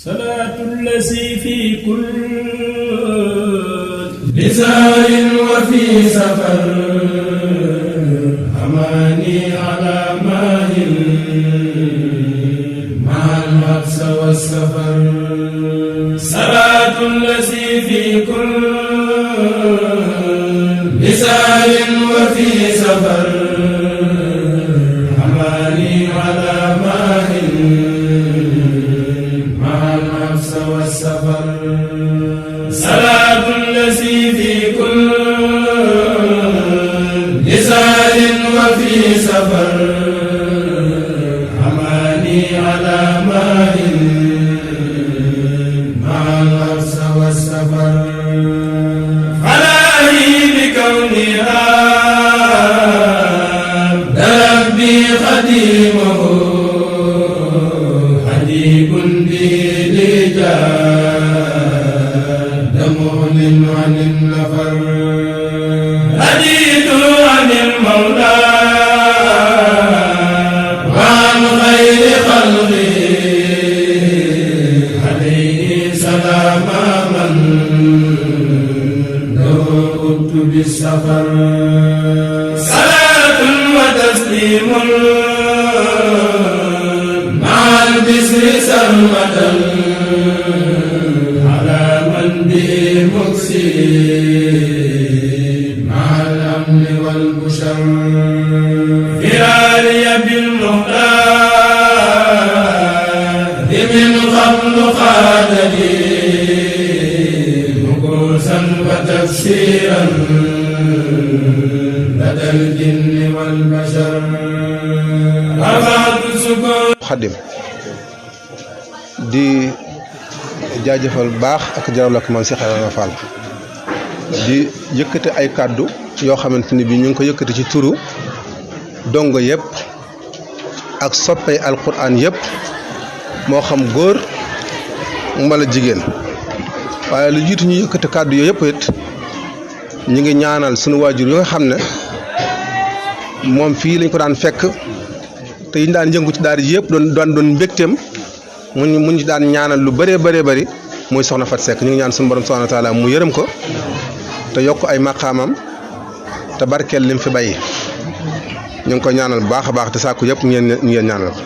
صلاة الذي في كل بزار وفي سفر أماني على ماهل مع الحبس والسفر صلاة الذي في كل بزار وفي سفر أماني على ماهل والسفر صلاة الذي في كل نزال وفي سفر أماني على ماهل مع الحبس والسفر فلاهي بكونها ربي خديمه حديب به دمون عن النفر هديت عن المولى وعن خير خلقه عليه سلام من دعوت بالسفر صلاة وتسليم مع البسر سرمدا مع الأمن والبشر فراري بالمختار من قبل خادني مكوسا وتفسيرا لدى الجن والبشر رفعت سكون xaddim di jaajëfal baax ak jaral ak man Cheikh Ibrahima Fall di yëkkati ay kàddu yoo xamante ni bi ñu ngi ko yëkkati ci turu dongo yëpp ak soppey alquran yëpp moo xam góor mbala jigéen waaye lu jiitu ñu yëkkati kàddu yooyu yëpp it ñu ngi ñaanal sunu waajur yi nga xam ne moom fii lañ ko daan fekk te yi ñu daan yëngu ci daara ji yëpp doon mbégteem mu ñu daan ñaanal lu bëree bëri muy soxna Fat Seck ñu ngi ñaan suñu borom subhanahu wa taala mu yërëm ko te yokk ay maqaamam te barkeel lim fi bàyyi ñu ngi koy ñaanal bu baax a baax te sàkku yëpp ngeen ñaanal ko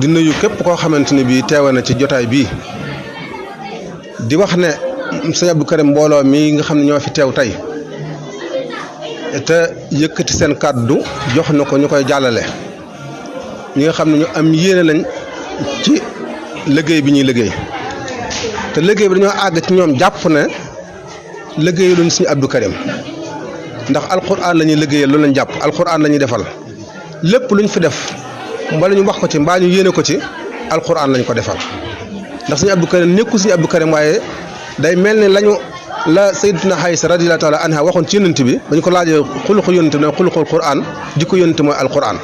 di nuyu képp koo xamante ni bii teewe na ci jotaay bii di wax ne sëñ Abdou Karim mbooloo mi nga xam ne ñoo fi teew tey te yëkkati seen kàddu jox na ko ñu koy jàllale ñi nga xam ne ñu am yéene lañ ci liggéey bi ñuy liggéey te liggéey bi dañoo àgg ci ñoom jàpp ne liggéey luñ suñu Abdou Karim ndax alquran la ñuy liggéeyal loolu lañ jàpp alquran la ñuy defal lépp luñ fi def mbala ñu wax ko ci mbaa ñu yéene ko ci alquran lañ ko defal ndax suñu Abdou Karim nekku suñu Abdou Karim waaye day mel ni lañu la Sayyidatuna Aysa radiyallahu taala anha waxoon ci yonent bi bañ ko laajee xuluqu yonent bi ne xuluqul quran jikko yonent mooy alquran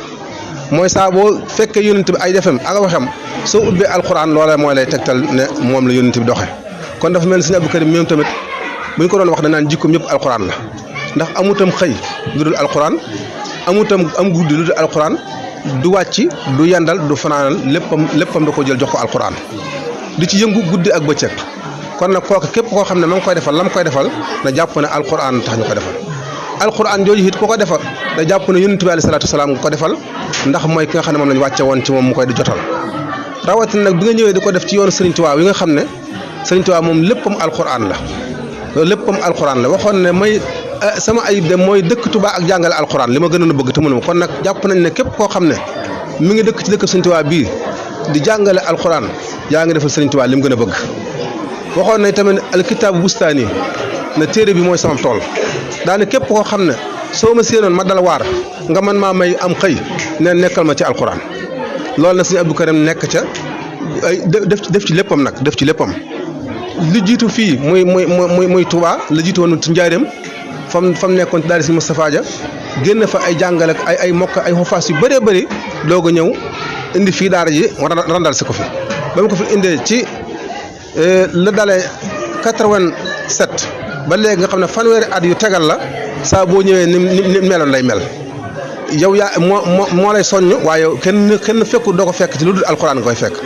mooy saa boo fekkee yonent bi ay defam ak waxam soo ubbee alquran loola mooy lay tegtal ne moom la yonent bi doxe kon dafa mel ni Sëriñ Abdou Karim moom tamit bu ñu ko doon wax dañ naan jikkoom yëpp alquran la ndax amutam xëy lu dul alquran amutam am guddi lu dul alquran du wàcc du yandal du fanaanal léppam da ko jël jox ko alquran di ci yëngu guddi ak bëccëg kon nag kooku képp koo xam ne ma ngi koy defal la mu koy defal na jàpp ne alquran tax ñu ko defal alquran jooju it ku ko defal da jàpp ne yonent bi alayhi salaatu wasalaam nga ko defal ndax mooy ki nga xam ne moom lañ wàcce woon ci moom mu koy di jotal rawatina nag bi nga ñëwee di ko def ci yoonu Serigne Touba yi nga xam ne Serigne Touba moom léppam alquran la loolu léppam alquran la waxoon ne may sama ayib de mooy dëkk Touba ak jàngale alquran li ma gënoon a bëgg te mënuma kon nag jàpp nañ ne képp koo xam ne mi ngi dëkk ci dëkk Serigne Touba bii di jàngale alquran yaa ngi defal Serigne Touba li mu gën a bëgg waxoon nañ tamit alkitaabu bustaani ne téere bi mooy sama tool daane képp koo xam ne soo ma séenoon ma dal waar nga man maa may am xëy ne nekkal ma ci alquran loolu nag Sëriñ Abdou Karim nekk ca ay def ci léppam nag def ci léppam li jiitu fii muy Touba la jiitu woon ci Njaaréem fam nekkoon ci daal si Moustapha Dia génn fa ay jàngale ak ay mokk ay xofaas yu bëree bëri doog a ñëw indi fii daara ji randal si ko fi ba mu ko fi indee ci la dalee 87 ba léegi nga xam ne fanweeri at yu tegal la saa boo ñëwee ni meloon lay mel yow yaa moo lay soññ waaye kenn fekku doo ko fekk ci lu dul alxuraan nga koy fekk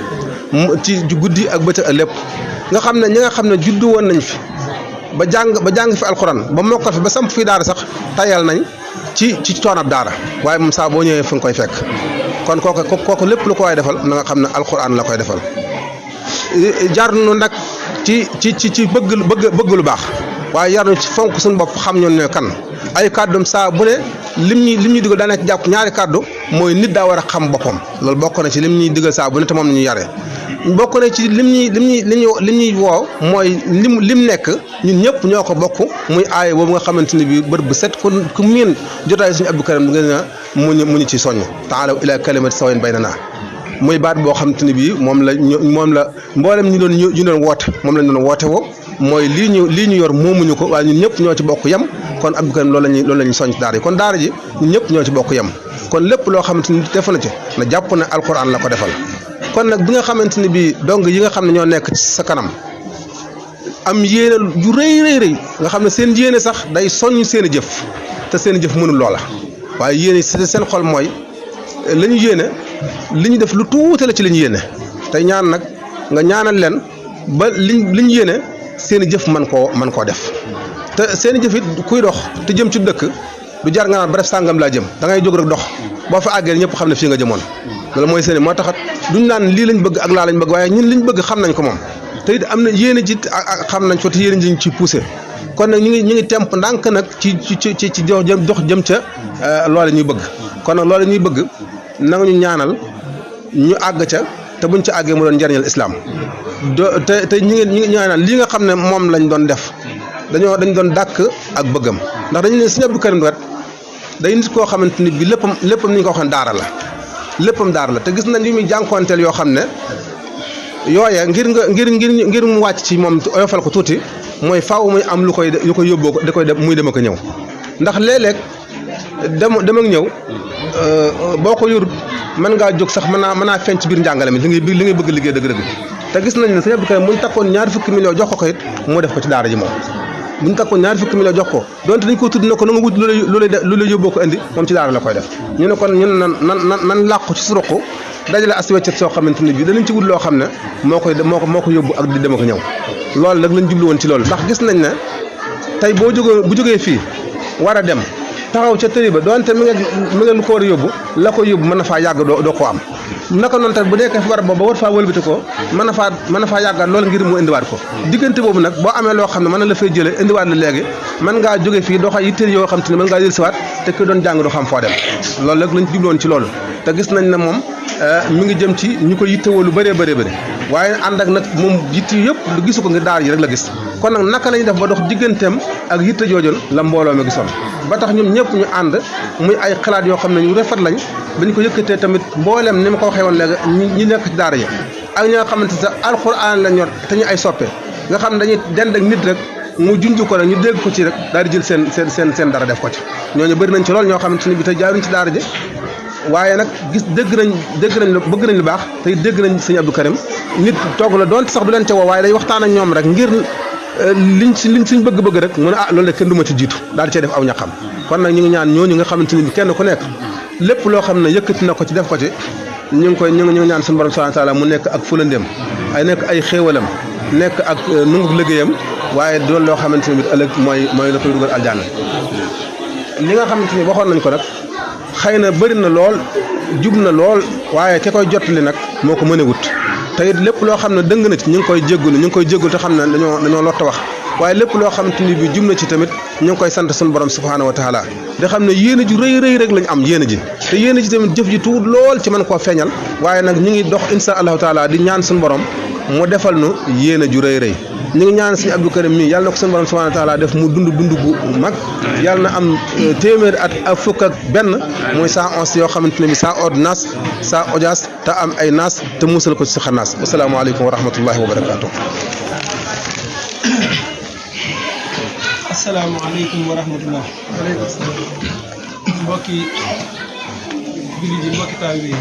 ci guddi ak bëccëg ak lépp nga xam ne ñi nga xam ne juddu woon nañ fi ba jàng fi alxuraan ba mokkal fi ba samp fii daara sax tayal nañ ci coonab daara waaye moom saa boo ñëwee fu nga koy fekk kon kooku lépp lu ko waay defal na nga xam ne alxuraan la koy defal jar nu nag ci bëgg lu baax waaye yar nu ci fonk suñu bopp xam ñoon ne kan ay kàddum saa bu ne lim ñuy digal daa nekk jàpp ñaari kàddu mooy nit daa war a xam boppam loolu bokk na ci lim ñuy digal saa bu ne te moom la ñuy yare bokk na ci lim ñuy woo mooy lim nekk ñun ñëpp ñoo ko bokk muy aaya boobu nga xamante ni bii bët bu set ku miin jotaay suñu Abdou Karim ngeen na mu ñu ci soññ taalaw ila kalimati sawin baynana muy baat boo xamante ni bii moom la mboolem ñu doon woote moom lañ doon woote woo mooy lii ñu yor moomuñu ko waaye ñun ñëpp ñoo ci bokk yem kon Abdou Karim loolu la ñuy soññ ci daara yi kon daara ji ñun ñëpp ñoo ci bokk yem kon lépp loo xamante ni def na ci na jàpp ne alquran la ko defal kon nag bi nga xamante ni bii dong yi nga xam ne ñoo nekk ci sa kanam am yéene ju rëy nga xam ne seen yéene sax day soññ seen i jëf te seen i jëf mënul loola waaye yéene seen xol mooy la ñu yéene li ñu def lu tuuti la ci li ñu yéene tey ñaan nag nga ñaanal leen ba li ñu yéene seen i jëf mën koo def te seen i jëf it kuy dox te jëm ci dëkk du jar nga naan bref sàngam laa jëm da ngay jóg rek dox boo fa àggee ñëpp xam ne fii nga jëmoon loolu mooy seen i moo taxat duñ naan lii lañ bëgg ak laa lañ bëgg waaye ñun liñ bëgg xam nañ ko moom te it am na yéene ji xam nañ ko te yéene ji ci poussé kon nag ñu ngi temp ndànk nag ci dox jëm ca loolu ñuy bëgg kon nag loolu ñuy bëgg nanga ñu ñaanal ñu àgg ca te buñ ca àggee mu doon njariñal islam te ñu ngi ñaanal lii nga xam ne moom lañ doon def dañ doon dàkk ak bëggam ndax dañu ne Sëriñ Abdou Karim ret day nit koo xamante ni bi léppam ni ñu ko waxee daara la léppam daara la te gis nañ li muy jànkoonteel yoo xam ne yooye ngir mu wàcc ci moom oyofal ko tuuti mooy faaw muy am lu koy yóbboo ko muy dem ak ñëw ndax léeg-léeg dem ak ñëw boo ko yorut mën ngaa jóg sax mën naa feeñ ci biir njàngale mi li ngay bëgg liggéey dëgg-dëgg te gis nañ ne Sëriñ Abdou Karim bu ñu takkoon ñaar fukki millions jox ko it moo def ko ci daara ji moom bu ñu takkoon ñaar fukki millions jox ko donte dañ ko tudd ne ko na nga wut lu lay yóbboo ko indi moom ci daara la koy def ñu ne kon ñun nan làqu ci suruq dajale as weccet soo xamante ne bii danañ ci wut loo xam ne moo ko yóbbu ak di dem ak ñëw loolu nag lañ jublu woon ci loolu ndax gis nañ ne tey bu jógee fii war a dem taxaw ca tëri ba donte mi nga lu ko war a yóbbu la ko yóbbu mën na faa yàgg doo ko am naka noonu tamit bu nekkee fi barab boobu ba war faa wëlbati ko mën na faa yàggaat loolu ngir mu indiwaat ko diggante boobu nag boo amee loo xam ne mën na la fay jëlee indiwaat la léegi mën ngaa jóge fii doxa yitteel yoo xam te ne mën ngaa jël siwaat te ki doon jàng doo xam foo dem loolu nag lañ jubloon ci loolu te gis nañ ne moom mi ngi jëm ci ñu ko yittewoo lu bëree waaye ànd ak nag moom yitt yëpp du gisu ko ngir daara ji rek la gis kon nag naka lañu def ba dox digganteem ak yitte joojoon la mbooloo ma gisoon ba tax ñun ñëpp ñu ànd muy ay xalaat yoo xam ne ñu rafet lañ dañ ko yëkkatee tamit mboolem ni ma ko waxee woon léegi ñi nekk ci daara ji ak ñi nga xamante sax alxuraan la ñor te ñu ay soppe nga xam ne dañuy dend ak nit rek mu junj ko rek ñu dégg ko ci rek daal di jël seen dara def ko ci ñooñu bëri nañ ci lool ñoo xamante ne bi tey jaaruñ ci daara ji waaye nag gis dégg nañ bëgg nañ lu baax tey dégg nañ Sëriñ Abdou Karim nit toog la doonte sax du leen ca woo waaye day waxtaan ak ñoom rek ngir liñ suñ bëgg-bëgg rek mu ne loolu de kenn du ma ci jiitu daal di cee def aw ñaxam kon nag ñu ngi ñaan ñooñu nga xamante ni bi kenn ku nekk lépp loo xam ne yëkkati na ko ci def ko ci ñu ngi ñaan suñu borom subhanahu wa taala mu nekk ak fulandeem ay nekk ay xéewalam nekk ak nungu liggéeyam waaye doon loo xamante ni bi ëllëg mooy la koy dugal aljanna li nga xamante ni waxoon nañ ko nag xëy na bëri na lool jub na lool waaye ki koy jottali nag moo ko mën a wut te it lépp loo xam ne dëng na ci ñu ngi koy jéggulu te xam ne dañoo lott wax waaye lépp loo xam te ni bi jub na ci tamit ñu ngi koy sant suñu borom subhaanahu wa taala di xam ne yéene ju rëy rek lañ am yéene ji te yéene ji tamit jëf ji tuut lool ci mën koo feeñal waaye nag ñu ngi dox insha allahu taala di ñaan suñu borom mu defal nu yéene ju rëy ñu ngi ñaan Sëriñ Abdou Karim mii yàlla na ko suñu borom subhaanahu wa taala def mu dund bu mag yàlla na am téeméeri at ak fukk ak benn mooy 111 yoo xamante ne bi sans ordonnance sans audience te am ay naas te musal ko ci xanaas asalaamaaleykum wa rahmatullahi wa barakaatu. asalaamaaleykum wa rahmatullah. waaleykum salaam. mbokki jullit yi mbokki taalibe yi.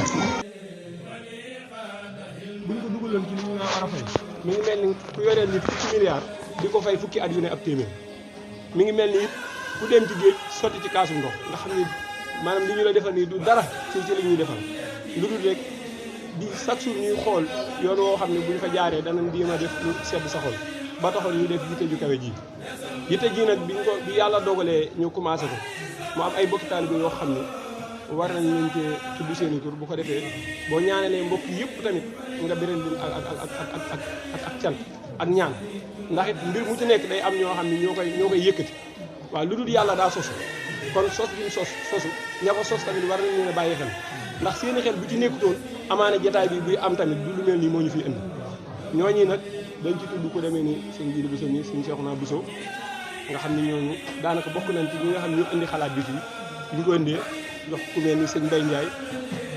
buñ ko dugaloon ci li ñu naan arafay mi ngi mel ni ku yoreel nit fukki milliards di ko fay fukki at yu ne ab téeméer mi ngi mel ni it ku dem ci géej sotti ci kaasum ndox nga xam ni maanaam li ñu la defal nii du dara ci li ñuy defal lu dul rek di chaque jour ñuy xool yoon woo xam ne bu ñu fa jaaree danañ diima def lu sedd sa xol ba taxoon ñu def yitte ju kawe ji yitte ji nag bi yàlla dogalee ñu commencé ko mu am ay bokki taalibe yoo xam ne war nañ leen cee tudd seeni tur bu ko defee boo ñaanalee mbokk yëpp tamit nga beral leen ak cant ak ñaan ndax it mbir mu ci nekk day am ñoo xam ne ñoo koy yëkkati waaw lu dul yàlla daa sosu kon sos bi ñu sosu ña ko sos tamit war nañ leen a bàyyi xel ndax seeni xel bu ci nekkutoon amaana jotaay bi buy am tamit du lu mel nii moo ñu fi indi ñooñi nag dañ ci tudd ko demee ni sëñ Jiili Buso nii sëñ Seexuna Buso nga xam ne ñooñu daanaka bokk nañ ci ñi nga xam ne ñoo indi xalaat bi fii ñu ko indee jox ku mel ni sëñ Mbay Njaay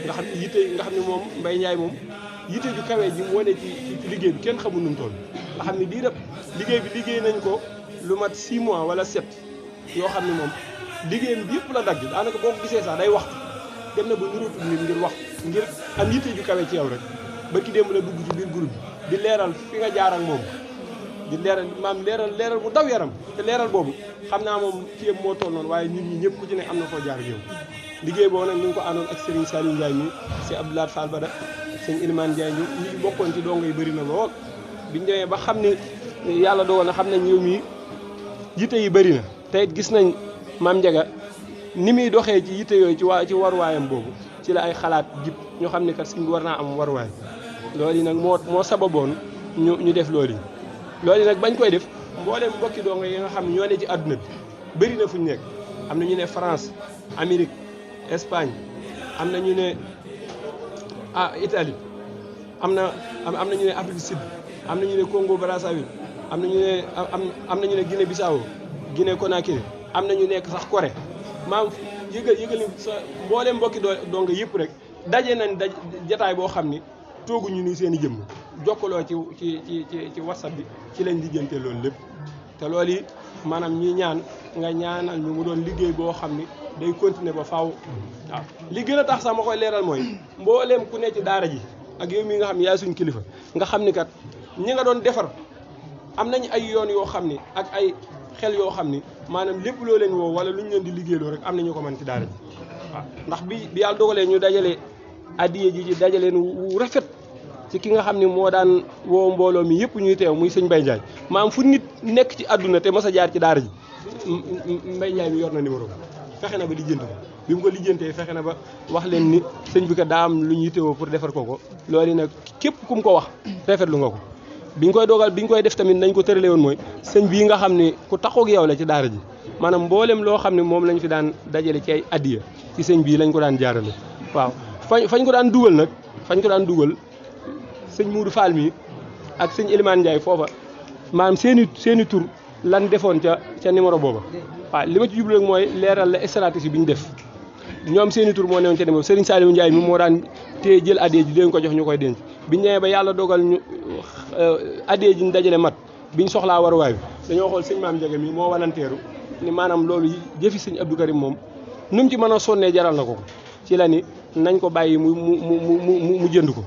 nga xam ne yitte nga xam ne moom Mbay Njaay moom yitte ju kawee ji mu wane ci liggéey bi kenn xamul nu mu toll nga xam ne dii def liggéey bi liggéey nañ ko lu mat 6 mois wala 7 yoo xam ne moom liggéeyam bi yëpp la dagg daanaka boo ko gisee sax day waxtu dem na ba nurootul nit ngir wax ngir am yitte ju kawe ci yow rek ba ki démb la dugg ci biir groupe bi di leeral fi nga jaar ak moom di leeral maam leeral bu daw yaram te leeral boobu xam naa moom ci yëpp moo toll noonu waaye ñun ñi ñëpp ku ci ne am na foo jaar ak yow liggéey boobu nag ñu ngi ko àndoon ak Serigne Saliou Ndiaye mi si Abdoulaye Fall Bada sëñ Ilimane Ndiaye ñu ñi bokkoon ci dongo yi bëri na lool biñu demee ba xam ne yàlla dogal na xam nañ yow mii yitte yi bëri na te it gis nañ maam Ndiaga ni muy doxee ci yitte yooyu ci waruwaayam boobu ci la ay xalaat jib ñu xam ne kat suñ war naa am waruwaay loolu yi nag moo sababoon ñu def loolu yi nag bañ koy def mboolem mbokki dongo yi nga xam ne ñoo ne ci àdduna bi bëri na fu ñu nekk am na ñu ne France Amérique Espagne am na ñu ne Italie am na ñu ne Afrique du Sud am na ñu ne Congo Brazzaville am na ñu ne am na ñu ne Guinée Bissau Guinée Conakry am na ñu nekk sax Corée maam yëgal ni sa mboolem mbokki dongo yëpp rek daje nañ jataay boo xam ni tooguñu ni seen i jëmm jokkaloo ci WhatsApp bi ci lañ lijjante loolu lépp te loolu yi maanaam ñi ñaan nga ñaanal ñu mu doon liggéey boo xam ni day continuer ba faaw waaw li gën a tax sax ma koy leeral mooy mbooleem ku ne ci daara ji ak yow mi nga xam ne yaay suñ kilifa nga xam ni kat ñi nga doon defar am nañ ay yoon yoo xam ni ak ay xel yoo xam ni maanaam lépp loo leen woo wala lu ñu leen di liggéeyloo rek am na ñu ko mën ci daara ji waaw ndax bi yàlla dogalee ñu dajale addiye ji ci dajaleen wu rafet ci ki nga xam ne moo daan woo mbooloo mi yëpp ñuy teew muy sëñ Mbaye Ndiaye maam fu nit nekk ci àdduna te mas a jaar ci daara ji Mbaye Ndiaye mi yor na numéro fexe na ba lijjanti ko bi mu ko lijjantee fexe na ba wax leen ni sëñ bi kat daa am lu ñuy teewoo pour defar ko loolu nag képp ku mu ko wax rafetlu nga ko biñ koy dogal biñ koy def tamit nañ ko tëralee woon mooy sëñ bii nga xam ne ku taxoog yow la ci daara ji maanaam mboolem loo xam ne moom lañ fi daan dajale ci ay addiya ci sëñ bii lañ ko daan jaarale waaw fañ ko daan dugal sëñ Moudou Fall mi ak sëñ Elimane Ndiaye foofa maanaam seeni tur lan defoon ca numéro booba waaw li ma ci jublu rek mooy leeral la stratégie bi ñu def ñoom seeni tur moo newoon ca numéro Serigne Saliou Ndiaye mi moo daan téye jël addiya ji leen ko jox ñu koy denc biñ ñëwee ba yàlla dogal ñu addiya ji ñu dajale mat biñ soxlaa waruwaay bi dañoo xool sëñ Maam Ndiaga mi moo walanteeru ni maanaam loolu jëfi sëñ Abdou Karim moom nu mu ci mën a sonnee jaral na ko ci la ni nañ ko bàyyi mu jënd ko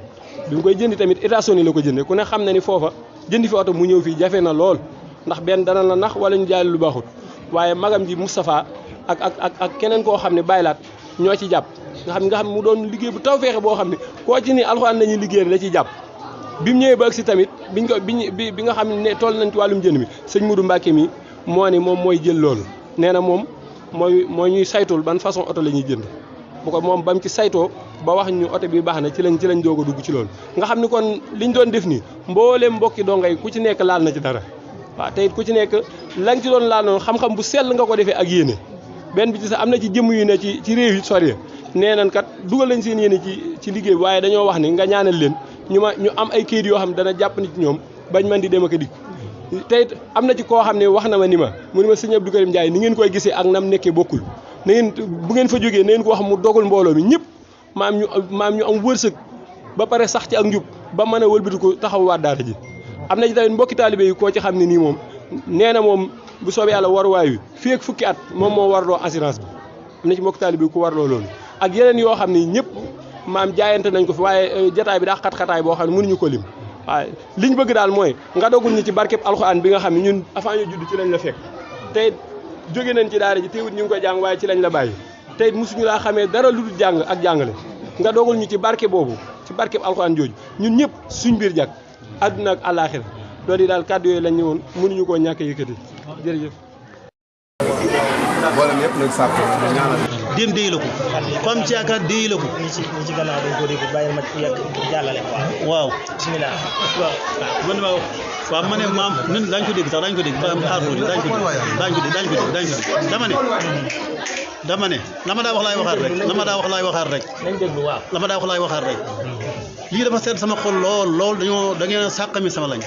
bi mu koy jëndi tamit États-Unis la ko jëndee ku ne xam na ni foofa jëndi fi oto mu ñëw fii jafe na lool ndax benn dana la nax wala ñu jaay lu baaxut waaye magam ji Moustapha ak keneen koo xam ne bàyyilaat ñoo ci jàpp nga xam mu doon liggéey bu taw feexe boo xam ne koo ci ni alxuraan nañuy liggéey da ciy jàpp bi mu ñëwee ba agsi tamit bi nga xam ne toll nañ ci wàllum jënd mi sëñ Moudou Mbacke mi moo ni moom mooy jël loolu nee na moom mooy ñuy saytul ban façon oto la ñuy jënd bu ko moom ba mu ci saytoo ba wax ñu oto bi baax na ci lañ doog a dugg ci loolu nga xam ni kon liñ doon def nii mbooleem mbokki donga yi ku ci nekk laal na ci dara waaw te it ku ci nekk lañ ci doon laal noonu xam-xam bu sell nga ko defee ak yéene benn bi ci sax am na ci jëmm yu ne ci réew yi sori nee nañ kat dugal lañ seen yéene ci liggéey bi waaye dañoo wax ni nga ñaanal leen ñu am ay kayit yoo xam ne dana jàpp ni ci ñoom bañ man di dem ak a dikk te it am na ci koo xam ne wax na ma ni ma mu ni ma sëñ Abdou Karim Ndiaye ni ngeen koy gisee ak nam nekkee bokkul na ngeen bu ngeen fa jógee na ngeen ko wax mu dogal mbooloo mi ñëpp maam ñu am wërsëg ba pare sax ci ak njub ba mën a wëlbati ko taxawaat daara ji am na ci tamit mbokki taalibe yi koo ci xam ne nii moom nee na moom bu soobee yàlla waruwaay wi fii ak fukki at moom moo warloo assurance bi am na ci mbokki taalibe yi ku warloo loolu ak yeneen yoo xam ne ñëpp maam jaayante nañ ko fi waaye jataay bi daa xat-xataay boo xam ne mënuñu ko lim waaye liñ bëgg daal mooy nga dogul ñu ci barkeb alxuraan bi nga xam ne ñun avant ñu judd ci lañ la fekk tey jóge nañ ci daara ji teewut ñu ngi koy jàng waaye ci lañ la bàyyi tey mosuñu laa xamee dara lu dul jàng ak jàngale nga dogul ñu ci barke boobu ci barkeb alxuraan jooju ñun ñëpp suñ biir jàkk àdduna ak àllaaxira loolu yi daal kàddu yooyu lañ ñëwoon mënuñu koo ñàkk yëkkati jërëjëf. mboolem yëpp nag sàpp ñaanal dem déy la ko fam ci yaakaar déy la ko ñi ci gannaaw dañ ko dégg bàyyil ma ci yàgg jàllale waaw bismillah man ma waaw ma ne maam ñun daañu ko dégg sax daañu ko dégg xaar tuuti daañu ko dégg dama ne la ma daa wax laay waxaat rek la ma daa wax laay waxaat rek nañ déglu waaw la ma daa wax laay waxaat rek lii dafa seet sama xol lool da ngeen a sàqami sama lañ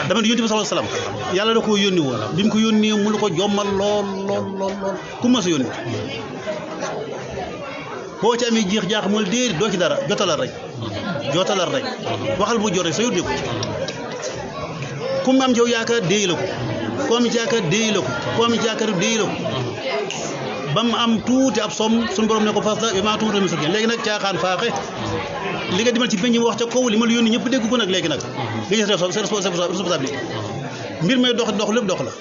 dama ne yónni bi sallallahu alayhi wasallam yàlla da koo yónni woon bi mu ko yónni mu lu ko jommal lool ku ma sa yónni boo ci amee jeex jaax mul déeri doo ci dara jotalal rek waxal bu jot rek sa yónni ko ku mu am ci yow yaakaar déy la ko ku am ci yaakaar déy la ko ku am ci yaakaar déy la ko ba mu am tuuti ab som suñu borom ne ko fas la maa tuuti mi sa léegi nag caaxaan faaxe li nga dimal ci penc mi wax ca kaw li ma la yónni ñëpp dégg ko nag léegi nag li gis responsabilité mbir may dox lépp dox la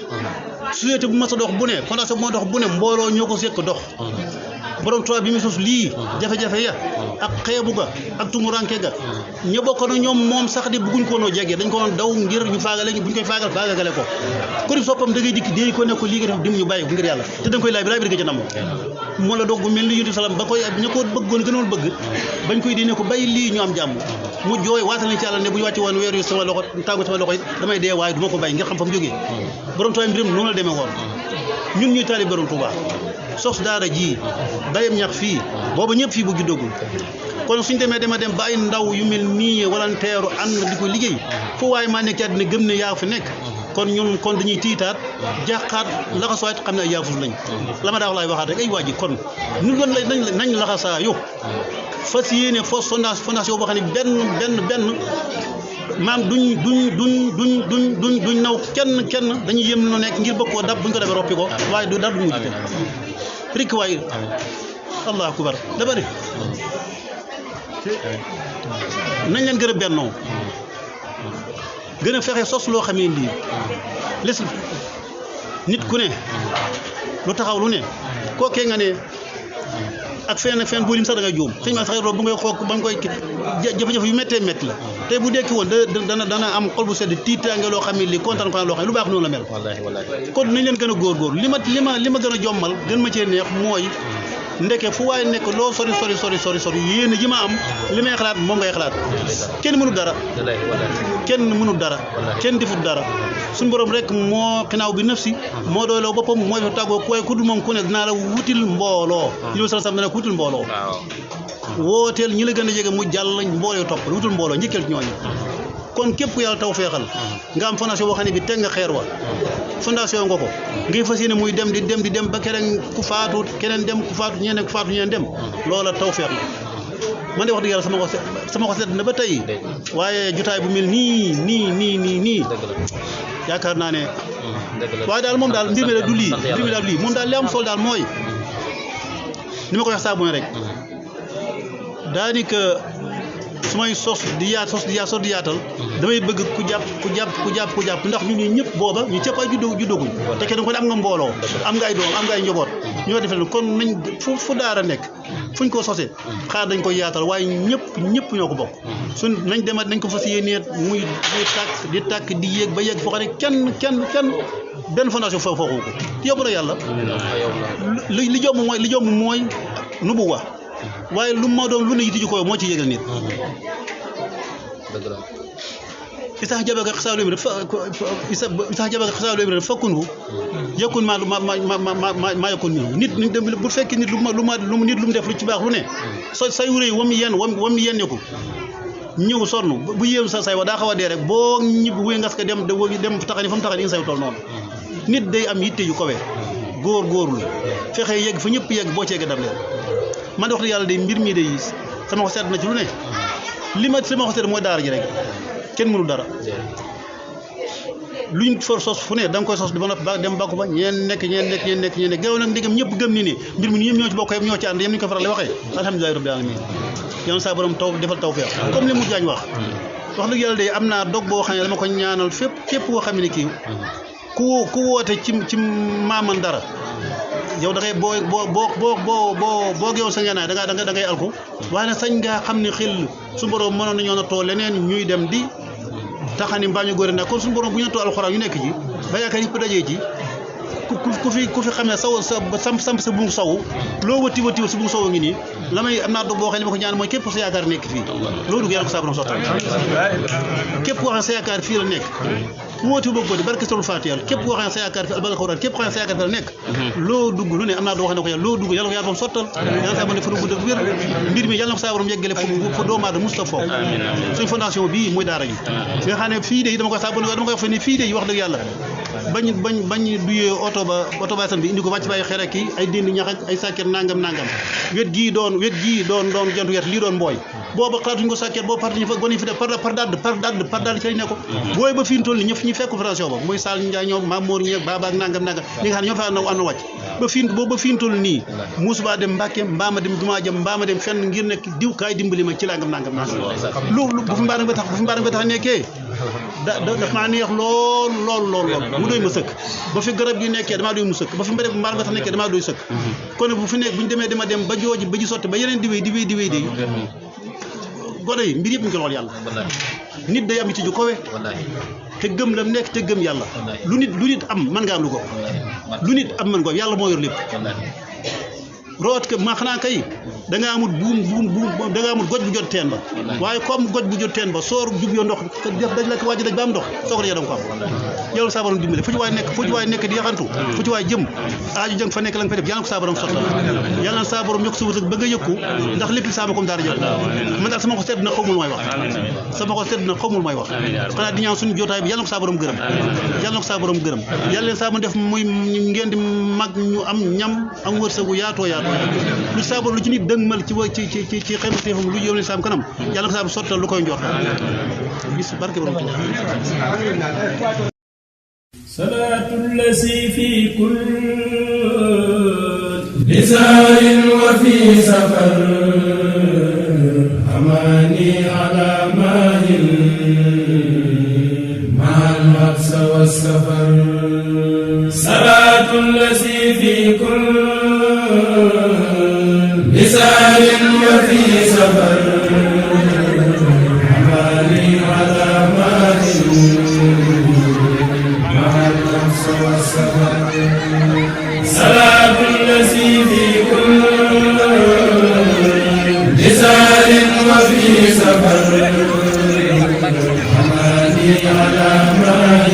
société bu mas a dox bu ne fondation bu ma dox bu ne mbooloo ñoo ko sekk dox borom Tuubaa bi mu sos lii jafe-jafe ya ak xeebu ga ak tumuranke ga ña bokk na ñoom moom sax di bugguñ ko noo jege dañ ko doon daw ngir ñu faagale buñ koy faagale ko ko di soppam da ngay dikk déy ko ne ko lii nga def dim ñu bàyyi ko ngir yàlla te da nga koy laaj bi nga ca nam moo la doog bu mel ni yonent salaam ba koy ña ko bëggoon gënoon bëgg bañ koy di ne ko bàyyi lii ñu am jàmm mu jooy waatal nañ ci yàlla ne bu ñu wàcce woon weer yu sama loxo tàggu sama loxo it damay dee waaye du ma ko bàyyi ngir xam fa mu jógee borom Tuubaa mbiram noonu la demee woon ñun ñuy taali borom Tuubaa sos daara ji dayam ñax fii booba ñëpp fii bu juddagul kon suñ demee dem ba ay ndaw yu mel nii walanteeru ànd di ko liggéey fu waaye maa nekk ci àddina gëm ne yaa fi nekk kon ñun kon dañuy tiitaat jàqaat laxasuwaat xam ne ay yaafus lañ la ma daa wax laay waxaat rek ay waa ji kon ñu doon nañ laxasaa yo fas yéene fondation boo xam ne benn maam duñ naw kenn dañuy yëm nu nekk ngir bëgg koo dab buñ ko dabee roppi ko waaye du dara du mujj rek waaye allahu akbar dama ne nañ leen gën a bennoo gën a fexe sos loo xamee lii les nit ku ne lu taxaw lu ne kookee nga ne ak fenn boo lim sax da ngay juum sëñ ma sax bu ngay xoog ba nga koy jafe-jafe yu méttee métti la tey bu dekki woon dana am xol bu sedd tiitaange loo xam ne lii kontaan ko loo xam ne lu baax noonu la mel kon nañ leen gën a góorgóorlu li ma gën a jommal gën ma cee neex mooy ndeke fu waaye nekk loo sori yéen ji ma am li may xalaat moom ngay xalaat kenn mënul dara kenn defut dara suñu borom rek moo xinaaw bi nafsi moo doyloo boppam mooy fa tàggoo ku waaye ku dul moom ku ne dinaa la wutil mbooloo li sal sam dana ko wutil mbooloo wooteel ñi la gën a jege mu jàll mbooloo topp wutul mbooloo njëkkal ci ñooñu kon képp ku yàlla taw feexal nga am fondation boo xam ne bi teg nga xeer wa fondation nga ko ngay fas yéene muy dem di dem ba keneen ku faatu keneen dem ku faatu ñeneen dem loola taw feex la man de wax dëgg yàlla sama ko sedd na ba tey waaye jotaay bu mel nii yaakaar naa ne waaye daal moom daal mbir mi daal du lii moom daal li am solo daal mooy ni ma ko wax saa bu ne rek daanaka su may sos di yaatal damay bëgg ku jàpp ndax ñun ñii ñëpp booba ñu cëpp ay juddooguñ te kenn ko ne am nga mbooloo am nga ay doom am nga ay njaboot ñoo defee kon nañ fu daara nekk fuñ ko sosee xaar dañ koy yaatal waaye ñëpp ñoo ko bokk suñ nañ demat nañ ko fas yéenee muy di tàkk di yéeg ba yéeg foo xam ne kenn benn fondation foofu ko yóbbu na yàlla li jomb mooy nu bu wax waaye lu ma doon lu ne yiti ji ko moo ci yégal nit isax jabaka xasaalu imri isax jabaka xasaalu imri fakkun yakun maa yakun nit bu fekkee nit lu mu def lu ci baax lu ne say wuréy wam yenn ko ñëw sonn bu yéem sa say wa daa xaw a dee rek boo ñib wuy ngas ka dem taxani fa mu taxani say tool noonu nit day am yitte yu kawe góorlu fexe yegg fa ñëpp yegg boo ci yegg dab leen man de wax dëgg yàlla de mbir mii de sama ko seet na ci lu ne sama ko seet mooy daara ji rek kenn mënu dara luñ for sos fu ne da nga koy sos ba noppi dem bàkku ba ñeen nekk gaaw nag ndigam ñëpp gëm ni mbir mi ñëpp ñoo ci bokk yëpp ñoo ci ànd yem ni ñu ko faral di waxee alhamdulillahi rabbil alamin yoon saa borom taw defal taw feex comme li mu jaañ wax dëgg yàlla de am naa dog boo xam ne dama ko ñaanal fépp koo xam ne kii ku woote ci maaman dara yow da ngay boo geew sa ngeenaay da ngay alku waaye nag sañ nga xam ne xel su borom mënoon nañoo na too leneen ñuy dem di taxani mbaa ñu góor nag kon suñu borom bu ñu too alxuraan ñu nekk ci ba yaakaar yëpp dajee ci ku fi xam ne saw sa samp sa bungu saw loo wëtti sa bungu saw ngi nii la may am naa dog boo xam ne ma ko ñaan mooy képp sa yaakaar nekk fii loolu dugg yàlla ko saa borom sottal képp koo xam ne sa yaakaar fii la nekk ku wóoti bëgg ko di barke Suratul Faatiha képp koo xam ne sa yaakaar fii albal xawraan képp koo xam ne sa yaakaar fii la nekk loo dugg lu ne am naa doo xam ne ko yàlla loo dugg yàlla ko yàlla borom sottal yàlla saa borom def fa gudd ak wér mbir mi yàlla na ko saa borom yeggale fa doomu aadama musta foofu suñ fondation bii mooy daara ji nga xam ne fii de dama koy saa borom dama koy wax fe ni fii de wax dëgg yàlla bañ duyee oto ba san bi indi ko wàcc bàyyi xere ki ay dénd ñax ak ay sàkket nangam wet gii doon jantu wet lii doon mbooy booba xalaatuñu ko sàkket boobu parti ñu fa gone yi fi def par dadd ci lañ ne ko booy ba fi ñu toll ni ñëpp ñu fekk fédération ba muy Sall Ndiaye ñoom Mame Mor ñeeg Baba ak nangam ñi nga xam ne ñoo fa am na wàcc ba fi ñu toll nii muus baa dem Mbàkke mbaama dem jumaa jëm mbaama dem fenn ngir nekk diw kaay dimbali ma ci nangam loolu bu fi mbaarang ba tax nekkee daf maa neex lool mu doy ma sëkk ba fi garab gi nekkee damaa doy mu sëkk ba fi mbaarang ba tax nekkee damaa doy sëkk kon bu fi nekk bu ñu demee dama dem ba jooji ba ji sotti ba yeneen di wéy de gone yi mbir yëpp ñu ko lool yàlla nit day am ci ju kowe te gëm la nekk te gëm yàlla lu nit am mën nga am lu ko lu nit am mën ko yàlla moo yor lépp root ke ma xanaa kay da nga amul buum da nga amul goj bu jot teen ba waaye comme goj bu jot teen ba soor jub yoo ndox daj la ko wàjj daj ba am ndox soo ko dajee da nga ko am yàlla saa borom dimbale fu ci waay nekk di yaxantu fu ci waay jëm aaju jëng fa nekk la nga fa def yàlla ko saa borom sotti yàlla na saa borom yokk sa wërsëg ba nga yëkku ndax lépp sama comme daara jël man daal sama ko sedd na xawmul may wax xanaa di ñaan suñu jotaay bi yàlla na ko saa borom gërëm yàlla leen saa borom def muy ngeen di mag ñu am ñam am wërsëgu yaatoo lu saabu lu ci nit dëgmal ci xayma téefam lu yóbbu saam kanam yàlla ko saabu sottal lu koy njort bis barke borom salaatu lasi fi kulli lisaarin wa fi safar amaani ala maahin maal mabsa wa safar salaatu lasi fi kulli بسار وفي سفر أماني على مال مع النفس والسفر سلام الذي في كل بسار وفي سفر أماني على مال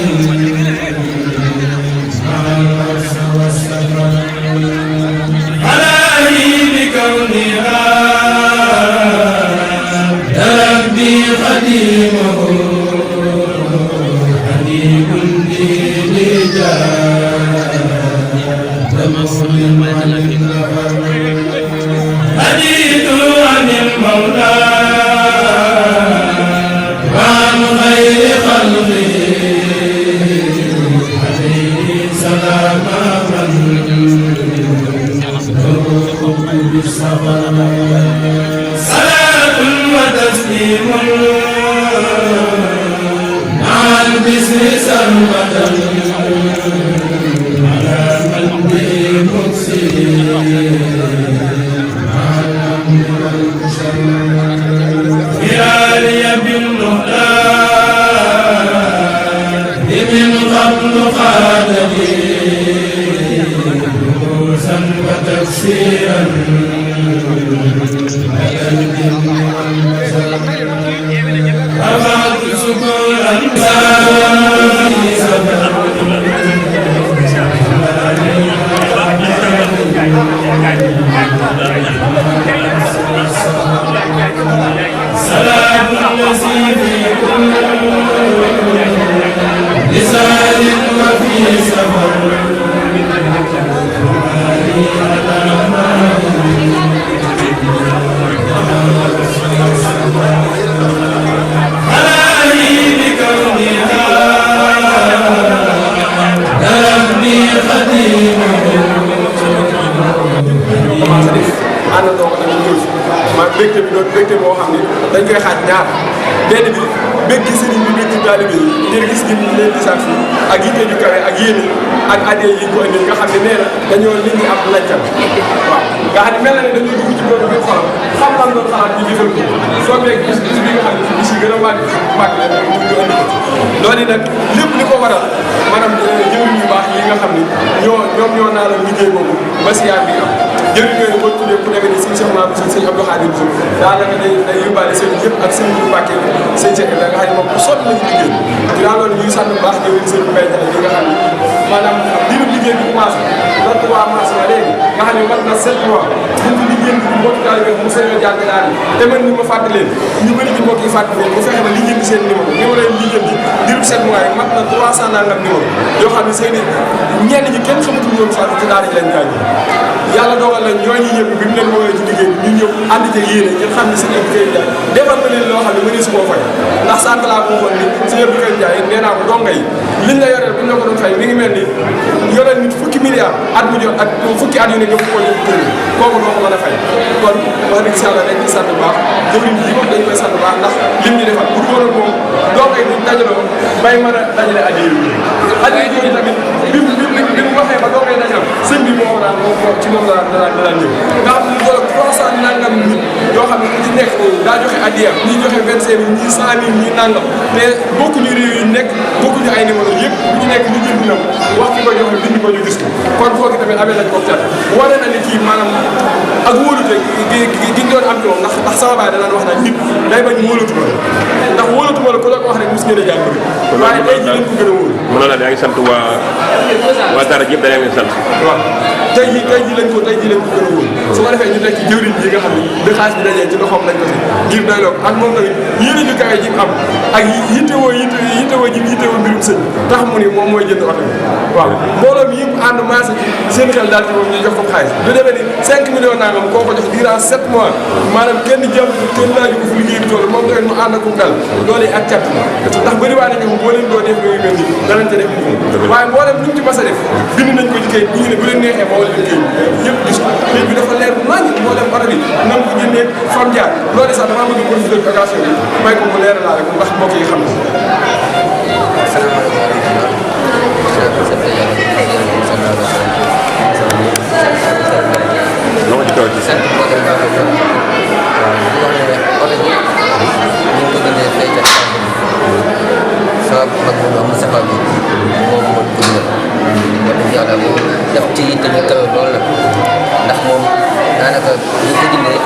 مع النفس والسفر ربي خديمه حبيب لي لجاه تمصر عن النفر حديث عن المولى وعن خير خلقه عليه سلام من بالصبر صلاة وتسليم مع البسر سرمدا على من به مكسر مع الأمن والبشر خيالي بالمهدى من قبل خالدي نفوسا وتكسيرا رفعت سكورا في سفر سلام الذي في كل لسان وفي سفر mbégte bi doon mbégte moo xam ne dañ koy xaaj ñaar benn bi mbégte sëriñ bi mbégte taalibe yi ngir gis gi leen gisaat fii ak yitte ju kawe ak yéene ak addiya yi ko indi nga xam ne nee na dañoo nit ñi ab laajtal waaw nga xam ne mel na ne dañoo dugg ci loolu biir xolam xam lan doon xalaat ñu jëfal ko soo beeg bis bi nga xam ne bis yi gën a màgg la ñu indi ko loolu nag lépp li ko waral maanaam jëwriñ yu baax yi nga xam ne ñoo naa la liggéey boobu ba siyaar bi am jëwriñ yooyu boo tuddee ku demee ni sëñ Cheikh Mamadou sëñ Abdou Khadim Sow daanaka day yóbbaale seen yëpp ak sëñ bu Mbàkke sëñ Cheikh da nga xam ne moom bu sonn lañu liggéey dinaa loolu ñuy sant bu baax jëwriñ sëñ Mbaye Ndiaye li nga xam ne maanaam diiru liggéey bi commencé le 3 mars ba léegi nga xam ne mat na 7 mois buñ fi liggéey bi mbokki taalibe mu sañoo jàng daal te man ni ma fàttali leen ñu bëri ci mbokk yi fàttali leen bu fexe ba liggéey bi seen numéro leen liggéey bi diiru 7 mois yi mat na 300 nangam numéro yoo xam ne seen i ñenn ñi kenn xamatul woon sax ci daara ji lañ gaañ yàlla dogal na ñooñu yëpp bi mu leen woowee ci liggéey bi ñu ñëw ànd ci yéene ñu xam ne sëñ Abdou Karim Ndiaye defal na leen loo xam ne mënees koo fay ndax sànq laa ko waxoon ni sëñ Abdou Karim Ndiaye nee naa ko donga yi liñ la yoreel buñ la ko doon fay mi ngi mel ni yoreel nit fukki milliards at mu jot ak fukki at yu ne nga fu koo jot kër kooku doo ko mën a fay kon wax dëgg si yàlla dañ ciy sant bu baax jëwriñ ji moom dañ koy sant bu baax ndax lim ñu defal bu doon moom donga yi duñ dajaloo bay mën a dajale addiya yi tamit bi mu waxee ba donga yi dajal sëñ bi moo daan ci moom daan ñëw nga xam ne lu doon 300 nangam nit yoo xam ne ku ci nekk daa joxe addiya ñii joxe 25 000 ñii 100 000 ñii nangam te bokkuñu réew yi nekk bokkuñu ay numéro yëpp bu ñu nekk ñu jënd na wax ki ko joxe bind ko ñu gis ko kon foofu tamit amee nañ ko cat wane na ni kii maanaam ak wóolute gi doon am ci moom ndax sama baay danaan wax na nit day bañ wóolatu ma ndax wóolatu ma la ku la ko wax rek mos ngeen a jàng waaye tey jii lañ ko gën a wóolu mën na la yaa ngi sant waa dara yëpp dañu leen sant waaw tey jii lañ ko gën a wóolu su ko defee ñu nekk ci jëwriñ yi nga xam ne bi xaalis bi dajee ci loxoom lañ ko si ngir doy loo ak moom tamit yéene ju kawe ji am ak yittewoo ji yittewoo mbirum sëñ tax mu ni moom mooy jënd oto bi waaw mbooloo mi yëpp ànd maasa ci seen xel daal ci moom ñu jox ko xaalis du demee ni 5 millions nangam koo ko jox durant 7 mois maanaam kenn jàpp kenn laaju ko fu liggéey bi toll moom tamit mu ànd ak ko dal loolu ak càtt ndax bëri waa nañu boo leen doo def lu mel ni danañ ca def waaye mboolem luñ ci mas a def bind nañ ko ci kayit ñu ne bu leen neexee moo leen kayit ñëpp gis ko kayit bi dafa leer nañ moo dem oto bi nam ko jëndee fam jaar loolu sax damaa bëgg profité occasion bi may ko mu leer laa rek ndax mbokk yi xam loo ci kaw ci sant def ci yitte ñu kawe lool nag ndax moom daanaka ñu ko jëndee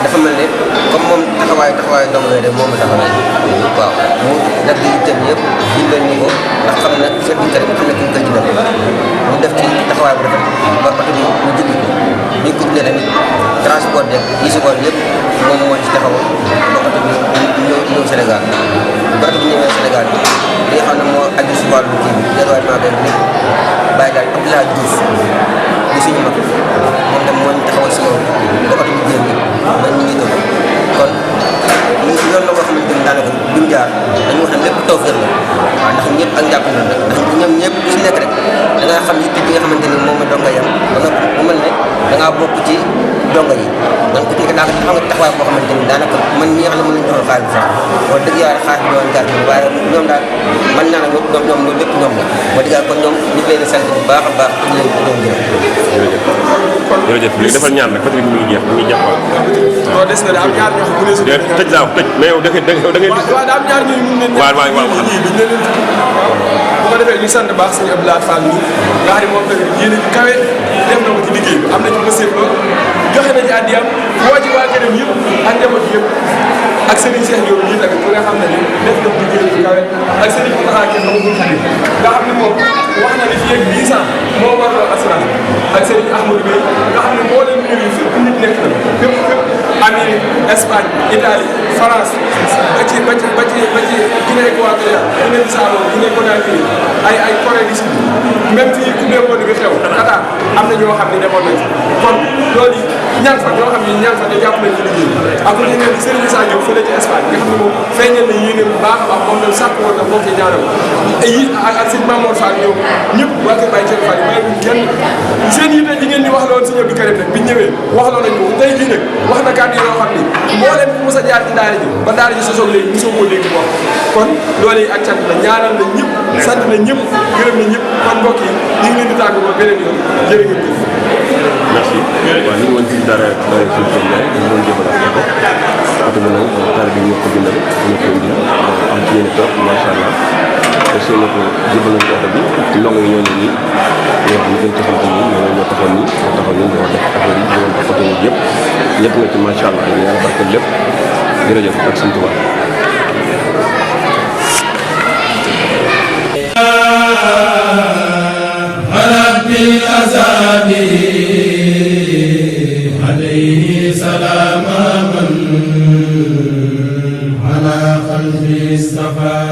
dafa mel ne comme moom taxawaayu dong lay def moom la taxawee waaw mu def ci yitteem yëpp dimbal ñu ko ndax xam na seen bi xam ne ki ñu koy jëndal mu def ci taxawaay bu rafet ba oto bi mu jënd ko ñu ko jëndee tamit transport beeg yi si boole yëpp moom moo ci taxaw ba oto bi ñëw Sénégal ba oto bi ñëwee Sénégal li nga xam ne moo aju si wàllu kii bi développement beeg lépp bàyyi daal Abdoulaye Diouf di suñu mag moom tam moo ñu taxawal si yow ba oto bi génn ba ñu ngi toog kon yoon la boo xamante ni daanaka duñ jaar dañu wax ne lépp tawfeex la waaw ndax ñëpp ak njàpp na rek ndax ñoom ñëpp ku si nekk rek da ngaa xam yitte bi nga xamante ni moom la donga yam ba nga mu mel ne da ngaa bokk ci donga yi man ku ci nekk daanaka taxaw nga taxawaay boo xamante ni daanaka man ñi nga xam ne mën nañu doon xaalis bi sax wax dëgg yàlla xaalis bi doon jaar waaye ñoom daal mën naa ne ñoom loolu lépp ñoom la wax dëgg yàlla kon ñoom ñu ngi leen di sant bu baax a baax te ñu leen di doon gërëm. jërëjëf léegi defal ñaan nag parce que mu ngi jeex waaw. non des na de am ñaar ñoo xam ne su tëj laa tëj mais yow da ngeen waaw daa am ñaar ñooy mun nañ waaw bu ko defee ñu sant baax sëñ Abdoulaye Fall mi nga xam ne moom tamit yéen a kawe def na ko ci liggéey bi am na ci mësëb loolu joxe na ci àddiyam woo ci waa këram yëpp ak njaboot yëpp ak Serigne Cheikh Diop ñii tamit ku nga xam ne ni def na liggéey bu kawe ak Serigne Mountakha Mbacké nga xam ne moom wax na ne fii ak 10 ans moo waraloon assurance ak Serigne Ahmadou Bey nga xam ne moo leen nuyu fépp nit nekk na fépp Amérique Espagne Italie France ba ci Guinée Équatoriale Guinée Bissau Guinée Conakry ay Corée du Sud même fii ku nekkoon bi xew Qatar am na ñoo xam ne demoon nañ kon loolu ñaan fa ñoo xam ne ñaan fa te jàpp nañ ci liggéey ak ku ñu ne Serigne Issa Diop fële ci Espagne nga xam ne moom feeñal na yéene bu baax a baax moom tam sàkk woon na mbokk yi ñaanal ak sëñ Mamour Fall ñoom ñëpp waa kër Baye Thierno Fall yi bàyyiwuñ kenn seen yitte ji ngeen di wax loolu si ñëw bi Karim nag biñ ñëwee waxloo nañ ko tey jii nag wax na kàddu yoo xam ni moo leen mos a jaar ci daara ji ba daara ji sosoog léegi mosoo koo dégg wax kon loolu yi ak cant la ñaanal na ñëpp sant na ñëpp gërëm na ñëpp kon mbokk yi ñu ngi leen di tàggu ba beneen yoon jërë ngeen jëf. merci waaw ñu ngi woon ci dara suñu tool yi ñu doon jëfandikoo ko oto bi nag taal bi ñu ko bindal ñu ko indi am ci yéen toog macha allah te soo ko jëbal nañ ko oto bi ndongo yi ñoo ne nii ñoo xam ne gën taxaw ko nii ñoo taxaw nii ñoo def affaire yi ñoo def photo yi yëpp ñëpp nga ci macha allah yàlla barkeel lépp jërëjëf ak sant waa عليه سلام من على قلبي اصطفى